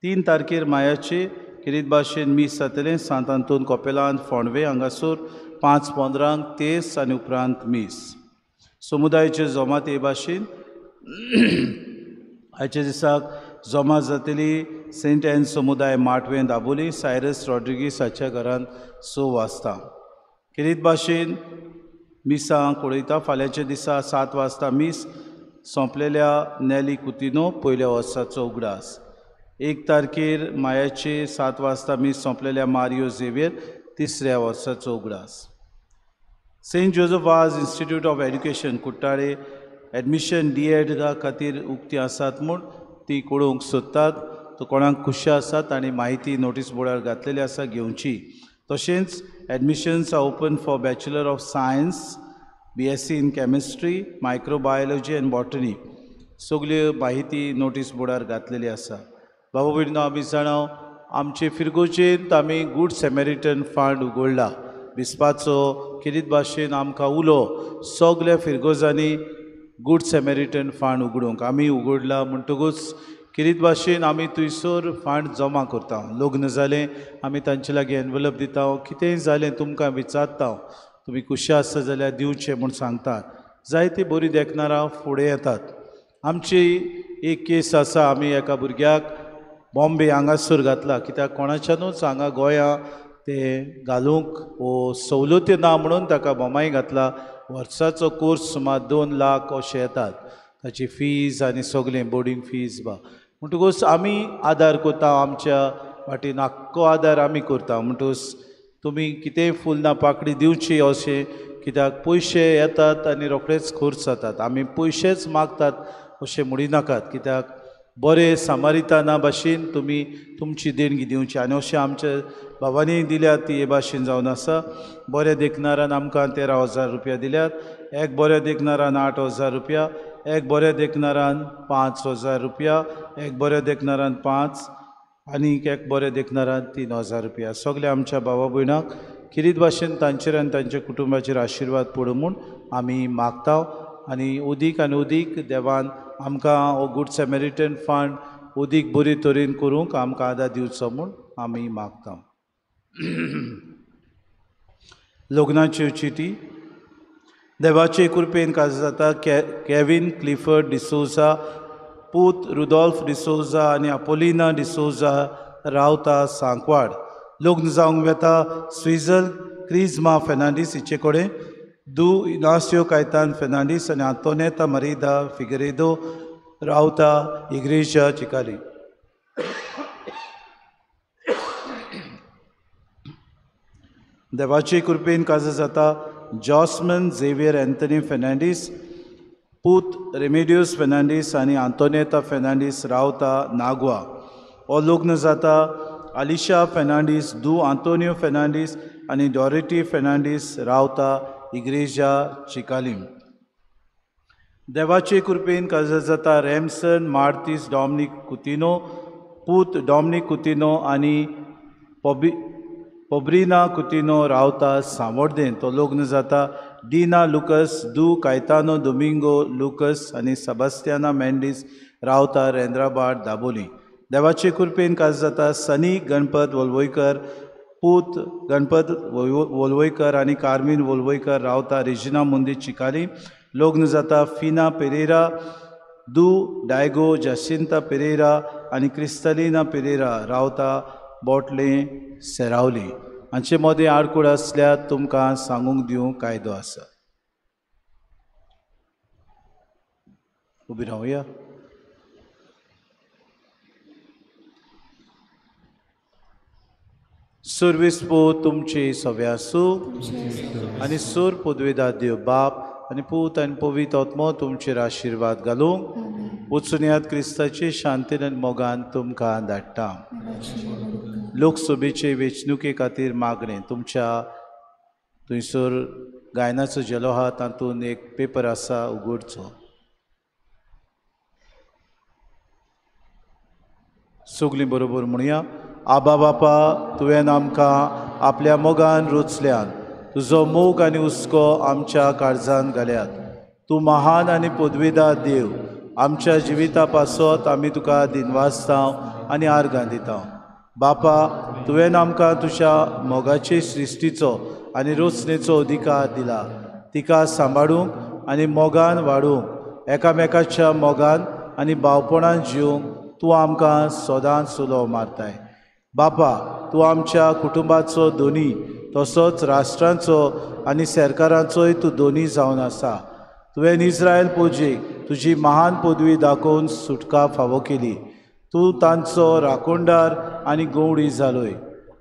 3 तारखेर मायाचे खेरीत भाशेन मीस जातलें सांत आंतोन कॉपेलान फोंडवे हांगासर 5:15 तेस आनी उपरांत मीस. समुदायाचे जमात हे भाशेन आयच्या दिसाक जमा जातली सेंट एन समुदाय माटवें दाबोली सायरस रॉड्रिगीस हाच्या घरांत 6 वाजता. खेरीत भाशेन मिसां पळयता. फाल्यांच्या दिसा 7 वाजता मीस सोंपलेल्या नॅली कुतिनो पयल्या वर्साचो उगडास. 1 तारखेर मायाचे 7 वाजता मीस सोंपलेल्या मारियो झेवियर तिसऱ्या वर्साचो उगडास. Saint Joseph Vaz institute of education Curtorim admission D एडा खातीर उक्ती आसात म्हूण ती कळोवंक सोदतात. तो कोणाक खुशी आसा तांणी म्हायती नोटीस बोर्डार घातलेली आसा घेवची. तशेंच admissions are open for bachelor of science, BSc in chemistry, microbiology and botany. सगल्यो म्हायती नोटीस बोर्डार घातलेली आसा. बाबा भयणीनो, आमी जाणा आमचे फिरगोजेंत आमी गूड सेमेरिटन फंड उगडला. बिस्पाचो खेरीत भाशेन आमकां उलो सगल्या फिरगोजांनी गूड सेमेरिटन फंड उगडूंक आमी उगडला. म्हणटकूच खेरीत भाशेन आमी थंयसर फंड जमा करता. लग्न जालें आमी तांचे लागीं एनवलप दिता. कितेंय जालें तुमकां विचारता, तुमी खुशी आसता जाल्यार दिवचें म्हूण सांगतात. जायती बरी देखणारां फुडें येतात. आमची एक केस आसा, आमी एका भुरग्याक बॉम्बे हांगासर घातला कित्याक कोणाच्यानूच हांगा गोंया ते घालूंक वो सवलत्यो ना म्हणून ताका बॉम्बाय घातला. वर्साचो कोर्स सुमार 2 लाख अशें येतात, ताची फीज आनी सगळें बोर्डींग फीज बा. म्हणटकूच आमी आदार करता, आमच्या वाटेन आख्खो आदार आमी करता. म्हणटकूच तुमी कितेंय फुलना पाकडी दिवची अशें कित्याक पयशे येतात आनी रोखडेच खर्च जातात. आमी पयशेच मागतात अशें म्हणिनाकात कित्याक बरें सामारिताना भाशेन तुमी तुमची देणगी दिवची. आनी अशें आमच्या बाबांनी दिल्या ती हे भाशेन जावन आसा. बऱ्या देखणारान आमकां 13,000 रुपया दिल्यात, एक बऱ्या देखणारान 8,000 रुपया, एक बऱ्या देखणारान 5,000 रुपया, एक बऱ्या देखणारान 5 आनी एक बऱ्या देखणारान 3,000 रुपया. सगल्या आमच्या बाबा भयणाक खेरीत भाशेन तांचेर आनी तांच्या कुटुंबाचेर आशिर्वाद पडूं म्हूण आमी मागता. आनी उदीक आनी उदीक देवान आमकां हो गूड सेमेरिटन फंड उदीक बरी तरेन करूंक आमकां आदार दिवचो म्हूण आमी मागता. लग्नाच्यो चिटी. देवाचे कृपेन काज जाता केवीन क्लिफर्ड डिसोजा पूत रुदोल्फ डिसोजा आनी अपोलिना डिसोजा रावता सांकवाड. लग्न जावंक वेता स्विजल क्रिज्मा फेर्नांडीस हिचे कडेन, दू इनासियो कायतान फेर्नांडीस आनी आंतोनेता मरिदा फिगरेदो रावता इग्रेजा चिकाली. देवाचे कृपेन काज जाता जॉस्मन झेवियर एंथनी फेर्नांडीस पूत रेमेडियोस फेर्नांडीस आनी आंतोनेता फेर्नांडीस रावता नागवा. हो लग्न जाता आलिशा फेर्नांडीस दू आंतोनियो फेर्नांडीस आनी डॉरेटी फेर्नांडीस रावता इग्रेजा चिकालीम. देवाचे कृपेन काज जाता रॅमसन मार्तीस डॉमनीक कुतिनो पूत डॉमनीक कुतिनो आनी पोब्रिना कुतिनो रावता सावड्डें. तो लग्न जाता डिना लुकस दू कायतानो दोमिंगो लुकस आनी सेबास्तियाना मेंडीस रावता रेंद्राबाद दाबोली. देवाचे कृपेन काज जाता सनी गणपत वलवयकर पूत गणपत वोलवयकर आनी कार्मीन वोलवयकर रावता रेजिना मुंदी चिकाली. लग्न जाता फिना पेरेरा, दू डायगो जासिंता पेरेरा आनी क्रिस्तालिना पेरेरा रावता बोटले सेरावली. हांचे मदें आडकूड आसल्यार तुमकां सांगूंक दिवंक कायदो आसा. उबी रावया. सुरवीस पूत तुमची सव्या आसूं आनी सूर पुदवेदा देव बाप आनी पूत आनी पवित्र आत्मो तुमचेर आशिर्वाद घालूंक. वचून क्रिस्ताची शांतीन आनी मोगान तुमकां धाडटा. लोकसभेचे वेंचणुके खातीर मागणें. तुमच्या थंयसर गायनाचो झेलो आहा तातूंत एक पेपर आसा, उगडचो. सगलीं बरोबर म्हणया. आबा बापा, तुवें आमकां आपल्या मोगान रोचल्यान, तुजो मोग आनी हुस्को आमच्या काळजान घाल्यात. तूं महान आनी पदवेदार देव. आमच्या जिविता पासत आमी तुका दिनवासता आनी आर्गां दिता. बापा, तुवें आमकां तुज्या मोगाचे सृश्टीचो आनी रोचणेचो अधिकार दिला. तिका सांबाळूंक आनी मोगान वाडूंक, एकामेकाच्या मोगान आनी भावपणान जिवंक तूं आमकां सदांच सुलो मारताय. बापा, तूं आमच्या कुटुंबाचो दोनी तसोच राष्ट्रांचो आनी सरकारांचोय तूं दोनी जावन आसा. तुवें इस्रायल पोजेक तुजी महान पदवी दाखोवन सुटका फावो केली. तूं तांचो राखणदार आनी गवडी जालोय.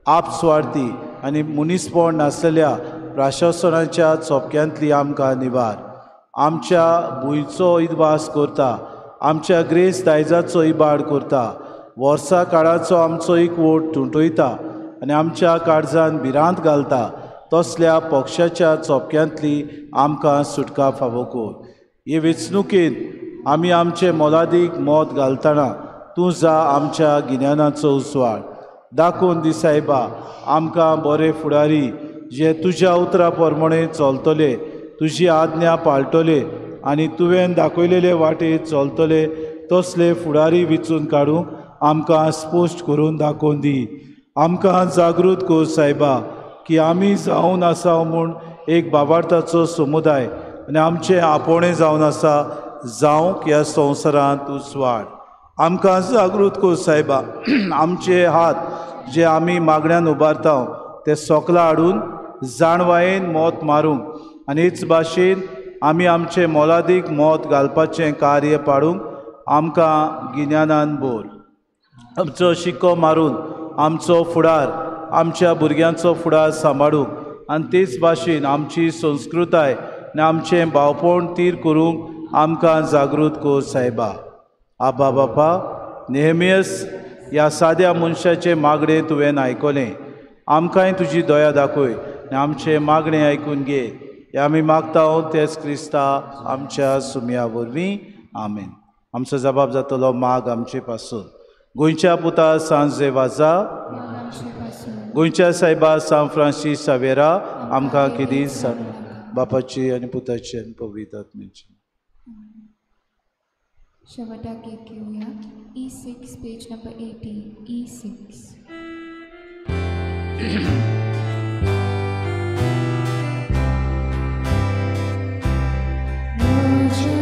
आपस्वार्थी आनी मनीसपण नासलेल्या प्रशासनाच्या चोपक्यांतली आमकां निवार. आमच्या भुंयचो इदवास करता, आमच्या ग्रेस दायजाचो इबाड करता, वर्सा काळाचो आमचो एकवट तुंटयता आनी आमच्या काळजान भिरांत घालता तसल्या पक्षाच्या चोपक्यांतली आमकां सुटका फावो कर. हे वेंचणुकेंत आमी आमचें मोलादीक मत घालतना तूं जा आमच्या गिन्यानाचो उजवाड दाखोवन दी सायबा. आमकां बरे फुडारी जे तुज्या उतरा प्रमाणे चलतले, तुजी आज्ञा पाळटले आनी तुवें दाखयलेले वाटेर चलतले तसले फुडारी विचून काडूंक आमकां स्पश्ट करून दाखोवन दी. आमकां जागृत कर सायबा की आमी जावन आसा म्हूण एक बाबार्थाचो समुदाय आनी आमचें आपोवणें जावन आसा जावंक ह्या संवसारांत उजवाड. आमकां जागृत कर सायबा, आमचे हात जे आमी मागण्यान उबारता ते सोकला हाडून जाणवायेन मत मारूंक आनी हेच भाशेन आमी आमचें मोलादीक मत घालपाचें कार्य पाडूंक आमकां गिन्यानान भर. आमचो शिक्को मारून आमचो फुडार, आमच्या भुरग्यांचो फुडार सांबाळूंक आनी तेच भाशेन आमची संस्कृताय आनी आमचें भावपण तीर करूंक आमकां जागृत कर सायबा. आबा बापा, नेहमियस ह्या साद्या मनशाचें मागणें तुवें आयकलें. आमकांय तुजी दया दाखय आनी आमचें मागणें आयकून घे. हें आमी मागता तेच क्रिस्ता आमच्या सुमया वरवीं. आमेन. आमचो जबाब जातलो माग आमचे पासून. गोंयच्या पुता सांजे वाजा, गोंयच्या सायबा सांत फ्रांसीस सावेरा, आमकां कितें बापाची आनी पुताची आनी पवित्र आत्म्याची. शेवटाक एक घेवया. E6 page number 18. E6. She